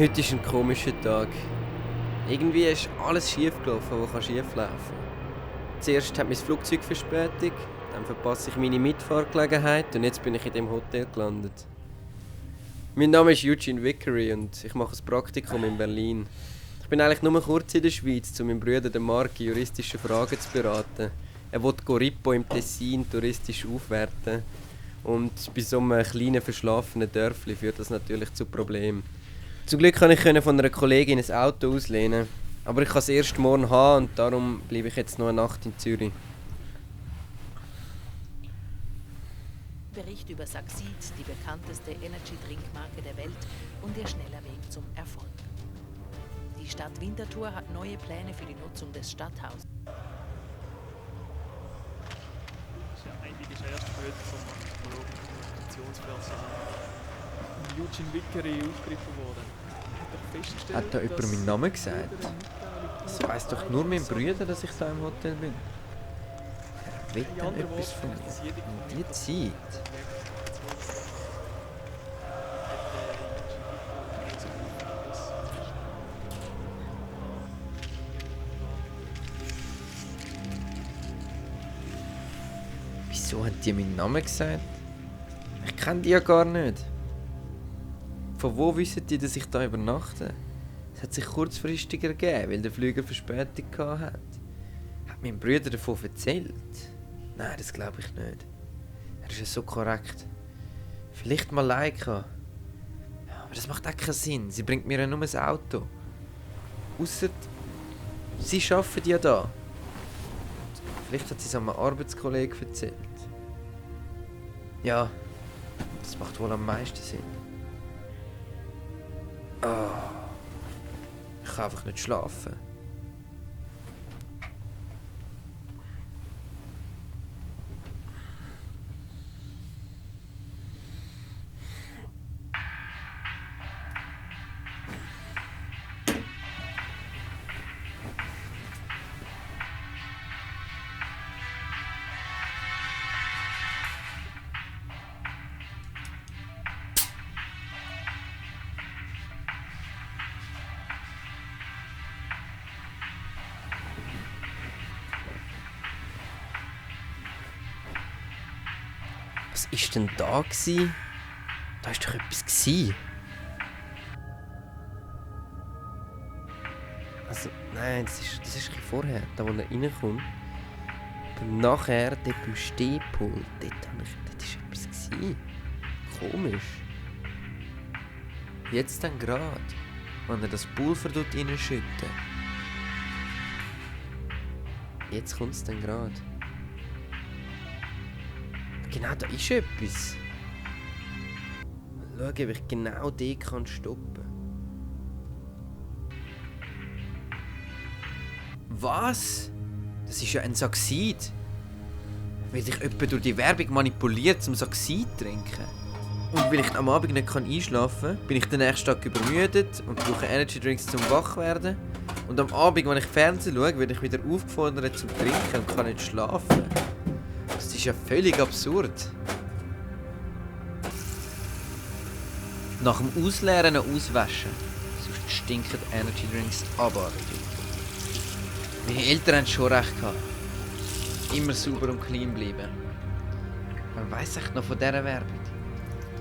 Heute ist ein komischer Tag. Irgendwie ist alles schief gelaufen, was schief laufen kann. Zuerst hat mein Flugzeug Verspätung, dann verpasse ich meine Mitfahrgelegenheit und jetzt bin ich in dem Hotel gelandet. Mein Name ist Eugene Vickery und ich mache ein Praktikum in Berlin. Ich bin eigentlich nur kurz in der Schweiz, um meinen Bruder den Marc juristische Fragen zu beraten. Er will Corippo im Tessin touristisch aufwerten. Und bei so einem kleinen verschlafenen Dörfli führt das natürlich zu Problemen. Zum Glück konnte ich von einer Kollegin ein Auto auslehnen. Aber ich kann es erst morgen haben und darum bleibe ich jetzt noch eine Nacht in Zürich. Bericht über Succeed, die bekannteste Energy-Drinkmarke der Welt und ihr schneller Weg zum Erfolg. Die Stadt Winterthur hat neue Pläne für die Nutzung des Stadthauses. Das ist ja einiges Erstbrüder vom Anthropologen und Kommunikationspersonal. Eugene Vickery aufgegriffen worden. Hat da jemand meinen Namen gesagt? Das weiss doch nur mein Bruder, dass ich da im Hotel bin. Er will dann etwas von mir. Und die Zeit. Wieso haben die meinen Namen gesagt? Ich kenne die ja gar nicht. Von wo wissen die, dass ich da übernachte? Es hat sich kurzfristig ergeben, weil der Flüger Verspätung hatte. Hat mein Bruder davon erzählt? Nein, das glaube ich nicht. Er ist ja so korrekt. Vielleicht mal Leica. Ja, aber das macht auch keinen Sinn. Sie bringt mir ja nur ein Auto. Ausser sie arbeiten ja da. Vielleicht hat sie es einem Arbeitskollegen erzählt. Ja, das macht wohl am meisten Sinn. Ich kann einfach nicht schlafen. Was war denn da? Da war doch etwas. Also, nein, das ist ein bisschen vorher, da wo er reinkommt. Aber nachher, dort beim Stehpult, dort war etwas. Komisch. Jetzt dann gerade, wenn er das Pulver dort reinschüttet. Jetzt kommt es dann gerade. Genau, da ist etwas. Mal schauen, ob ich genau den stoppen kann. Was? Das ist ja ein Succeed. Weil ich jemand durch die Werbung manipuliert, zum Succeed zu trinken. Und weil ich am Abend nicht einschlafen kann, bin ich den nächsten Tag übermüdet und brauche Energy Drinks zum Wachwerden. Und am Abend, wenn ich Fernsehen schaue, werde ich wieder aufgefordert zum Trinken und kann nicht schlafen. Das ist ja völlig absurd. Nach dem Ausleeren noch auswaschen, sonst stinken Energy Drinks abartig. Meine Eltern haben schon recht gehabt. Immer sauber und clean bleiben. Man weiss echt noch von dieser Werbung.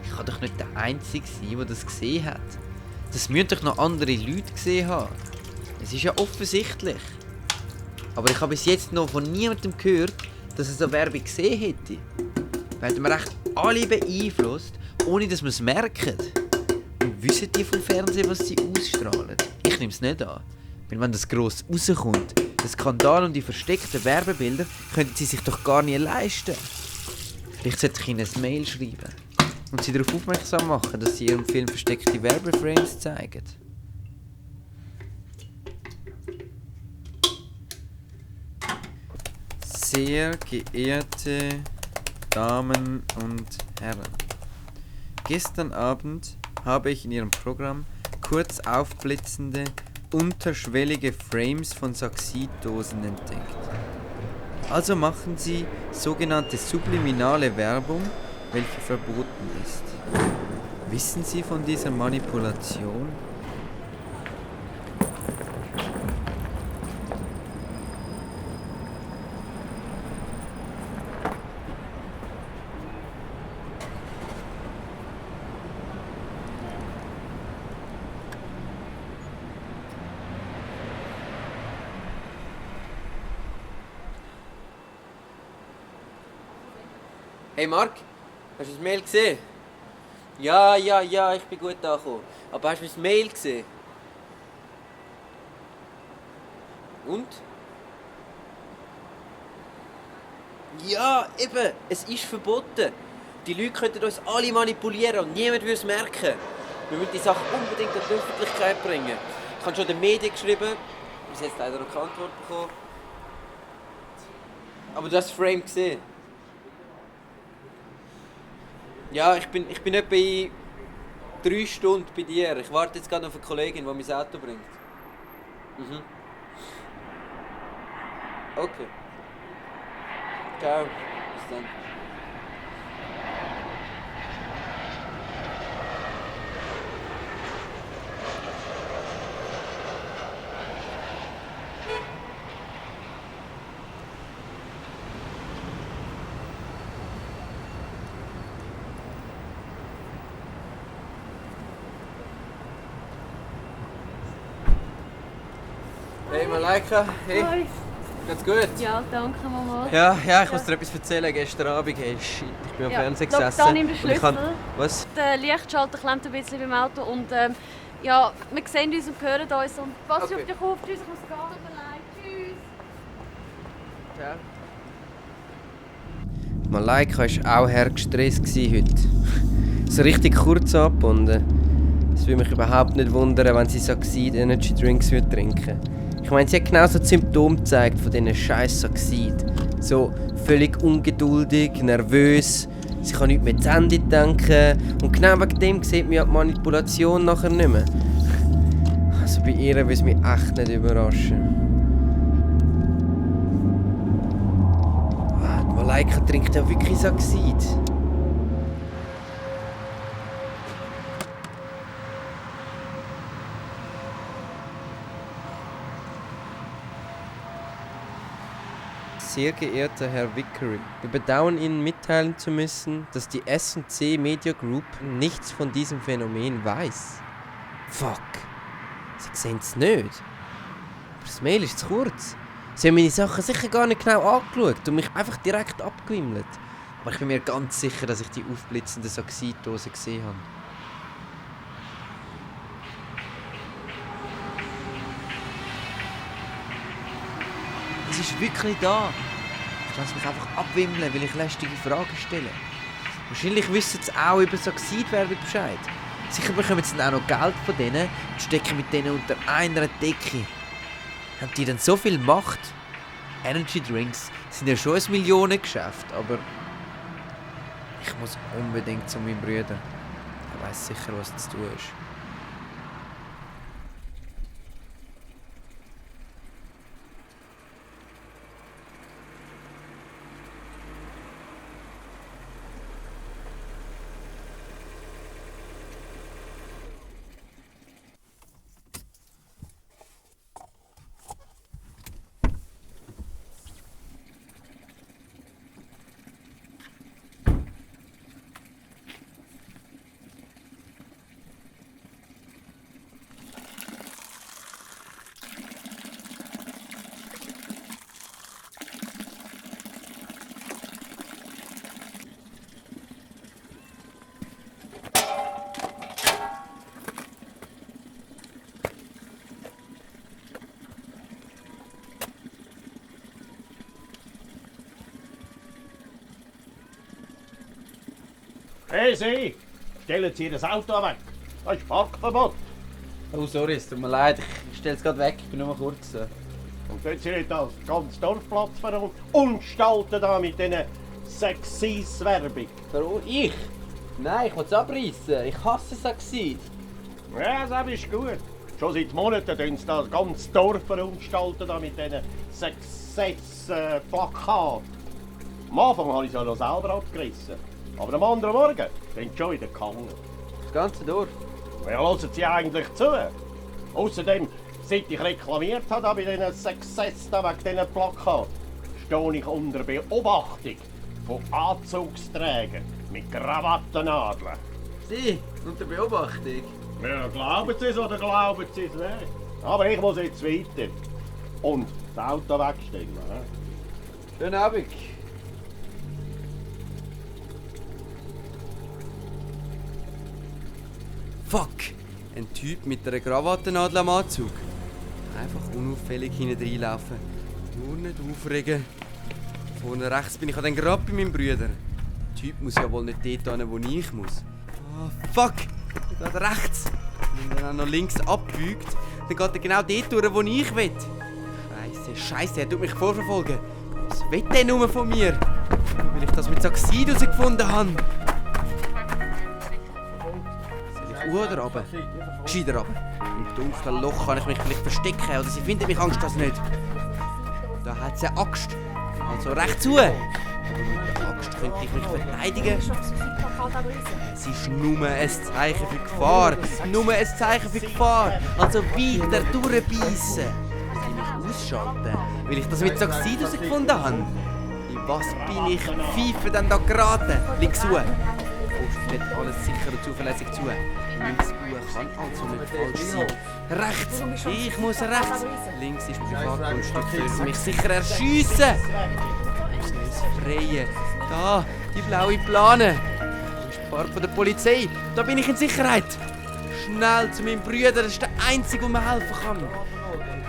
Ich kann doch nicht der Einzige sein, der das gesehen hat. Das müssen doch noch andere Leute gesehen haben. Es ist ja offensichtlich. Aber ich habe bis jetzt noch von niemandem gehört, dass er so Werbung gesehen hätte. Werden wir echt alle beeinflusst, ohne dass wir es merken. Und wissen die vom Fernsehen, was sie ausstrahlen? Ich nehme es nicht an. Weil wenn das gross rauskommt, der Skandal und die versteckten Werbebilder, könnten sie sich doch gar nicht leisten. Vielleicht sollte ich ihnen ein Mail schreiben und sie darauf aufmerksam machen, dass sie ihrem Film versteckte Werbeframes zeigen. Sehr geehrte Damen und Herren, gestern Abend habe ich in Ihrem Programm kurz aufblitzende, unterschwellige Frames von Succeed-Dosen entdeckt. Also machen Sie sogenannte subliminale Werbung, welche verboten ist. Wissen Sie von dieser Manipulation? Hey Marc, hast du das Mail gesehen? Ja, ich bin gut angekommen. Aber hast du das Mail gesehen? Und? Ja, eben, es ist verboten. Die Leute könnten uns alle manipulieren und niemand würde es merken. Wir müssen die Sache unbedingt an die Öffentlichkeit bringen. Ich habe schon den Medien geschrieben, bis jetzt leider noch keine Antwort bekommen. Aber du hast das Frame gesehen. Ja, ich bin etwa in 3 Stunden bei dir. Ich warte jetzt gerade auf eine Kollegin, die mein Auto bringt. Mhm. Okay. Ciao. Bis dann. Hey Malaika, hey. Hi. Geht's gut? Ja, danke Mama. Ja, ich muss dir etwas erzählen. Gestern Abend, hey, shit, ich bin am Fernsehen gesessen. Da nimm den und ich Schlüssel. Was? Der Lichtschalter klemmt ein bisschen beim Auto und ja, wir sehen uns und hören uns und pass Okay. auf dich auf. Tschüss, ich muss gehen, tut mir leid. Tschüss. Ciao. Malaika war auch hergestresst heute. So richtig kurz angebunden. Es würde mich überhaupt nicht wundern, wenn sie Saxid Energy Drinks trinken würde. Ich meine, sie hat genau so die Symptome gezeigt von diesen scheiß Saxid. So völlig ungeduldig, nervös, sie kann nicht mehr zu Ende denken. Und genau wegen dem sieht man ja die Manipulation nachher nicht mehr. Also bei ihr würde es mich echt nicht überraschen. Die Malaika trinkt ja wirklich Saxid. Sehr geehrter Herr Vickery, wir bedauern Ihnen mitteilen zu müssen, dass die S&C Media Group nichts von diesem Phänomen weiß. Fuck. Sie sehen es nicht. Aber das Mail ist zu kurz. Sie haben meine Sachen sicher gar nicht genau angeschaut und mich einfach direkt abgewimmelt. Aber ich bin mir ganz sicher, dass ich die aufblitzende Saxidose gesehen habe. Es ist wirklich da. Ich lasse mich einfach abwimmeln, weil ich lästige Fragen stelle. Wahrscheinlich wissen sie auch über Saxidwerbung Bescheid. Sicher bekommen sie dann auch noch Geld von denen und stecken mit denen unter einer Decke. Haben die denn so viel Macht? Energy Drinks sind ja schon ein Millionengeschäft, aber ich muss unbedingt zu meinem Bruder. Er weiss sicher, was zu tun ist. Hey Sie! Stellen Sie das Auto weg! Das ist Parkverbot! Oh, sorry, es tut mir leid. Ich stelle es gerade weg. Ich bin nur mal kurz. Und können Sie nicht als ganz Dorfplatz verunstalten da mit diesen Sexis-Werbung? Ich? Nein, ich will es abreißen. Ich hasse Saxid. Ja, das ist gut. Schon seit Monaten tun Sie das ganze Dorf verunstalten da mit diesen Success-Plakaten. Am Anfang habe ich es ja noch selber abgerissen. Aber am anderen Morgen sind sie schon wieder gegangen. Das ganze Dorf. Ja, hören Sie eigentlich zu? Außerdem, seit ich reklamiert habe bei diesen Success da wegen diesen Plakaten, stehe ich unter Beobachtung von Anzugsträgern mit Krawattennadeln. Sie, unter Beobachtung. Ja, glauben Sie es oder glauben Sie es nicht? Aber ich muss jetzt weiter. Und das Auto wegstellen. Schönen Abend. Fuck! Ein Typ mit einer Krawattennadel am Anzug. Einfach unauffällig hinten reinlaufen. Nur nicht aufregen. Vorne rechts bin ich dann gerade bei meinem Bruder. Der Typ muss ja wohl nicht dort hin, wo ich muss. Oh, fuck! Er geht rechts. Wenn er dann auch noch links abbiegt, dann geht er genau dort durch, wo ich will. Scheiße, er tut mich vorverfolgen. Was will der nur von mir? Weil ich das mit Saxid herausgefunden habe. Soll ich oder runter? Gescheiter runter. Im dunklen Loch kann ich mich vielleicht verstecken oder sie finden mich Angst das nicht. Da hat sie eine Axt. Also recht zu. Aber mit der Axt könnte ich mich verteidigen. Es ist nur ein Zeichen für Gefahr. Nur ein Zeichen für Gefahr. Also weiter durchbeissen. Ausschalten, weil ich das mit Saxid herausgefunden habe. In was bin ich Pfeife denn da geraten? Lieg zu. Steht alles sicher und zuverlässig zu. Links kann also nicht falsch sein. Rechts! Ich muss rechts! Links ist Privatgrundstück, würde mich sicher erschiessen! Ich muss freien. Da, die blaue Plane. Das ist die Farbe von der Polizei. Da bin ich in Sicherheit. Schnell zu meinem Bruder, das ist der Einzige, der mir helfen kann.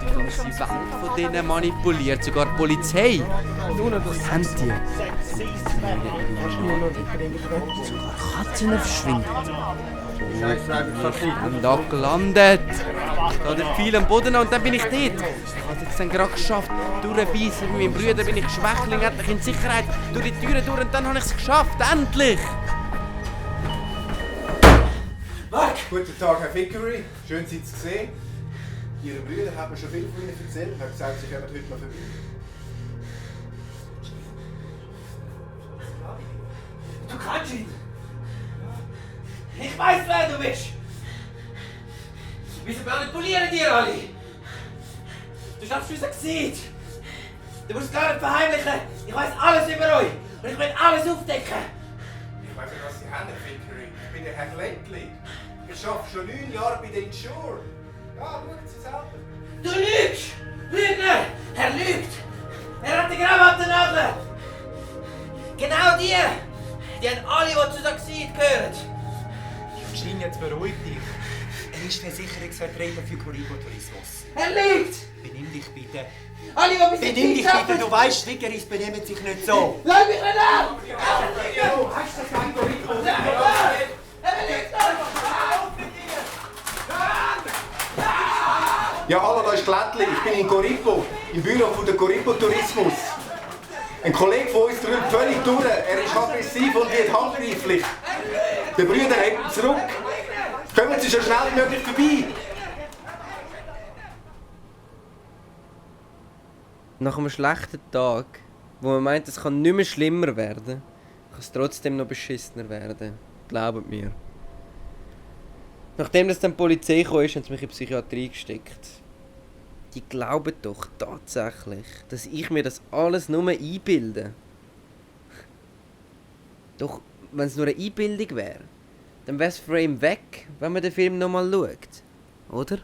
Die ganze Welt von denen manipuliert, sogar die Polizei. Was haben die? Sogar Katzen verschwinden. Ich bin da gelandet. Da der Pfeil am Boden und dann bin ich dort. Ich habe es jetzt dann gerade geschafft. Durchbeissen mit meinem Bruder bin ich Schwächling, endlich in Sicherheit. Durch die Türen durch und dann habe ich es geschafft. Endlich! Guten Tag, Herr Vickery. Schön, Sie zu sehen. Ihre Brüder haben mir schon viel von Ihnen erzählt und haben gesagt, Sie kommen heute noch vorbei. Du kannst ihn! Ich weiss, wer du bist! Wieso manipulieren die alle? Du schaffst unser Gesicht! Du musst gar nicht verheimlichen! Ich weiss alles über euch! Und ich will alles aufdecken! Ich weiss nicht, was Sie haben, Herr Vickery. Ich bin der Herr Glättli. Ich arbeite schon 9 Jahre bei den Insure. Ja, schauen Sie selber. Du lügst! Lügner! Er lügt! Er hat die Krawattennadel! Genau die! Die haben alle, die zu Saxid gehören! Schein, jetzt beruhig dich. Er ist Versicherungsvertreter für Coribo Tourismus. Er lügt! Benimm dich bitte. Alle, die bis Benimm dich bitte, du weißt, Vickeris benehmen sich nicht so. Lass mich nicht an! Hast du das mein Coribo? Er lügt doch! Ja, hallo, da ist Glättli. Ich bin in Coribo, im Büro von der Coribo Tourismus. Ein Kollege von uns drückt völlig durch. Er ist aggressiv und wird handgreiflich. Der Brüder hält ihn zurück. Kommen Sie so schnell wie möglich vorbei. Nach einem schlechten Tag, wo man meint, es kann nicht mehr schlimmer werden, kann es trotzdem noch beschissener werden. Glaubt mir. Nachdem das dann die Polizei kam, haben sie mich in die Psychiatrie gesteckt. Die glauben doch tatsächlich, dass ich mir das alles nur einbilde. Doch, wenn es nur eine Einbildung wäre, dann wäre das Frame weg, wenn man den Film nochmal schaut. Oder?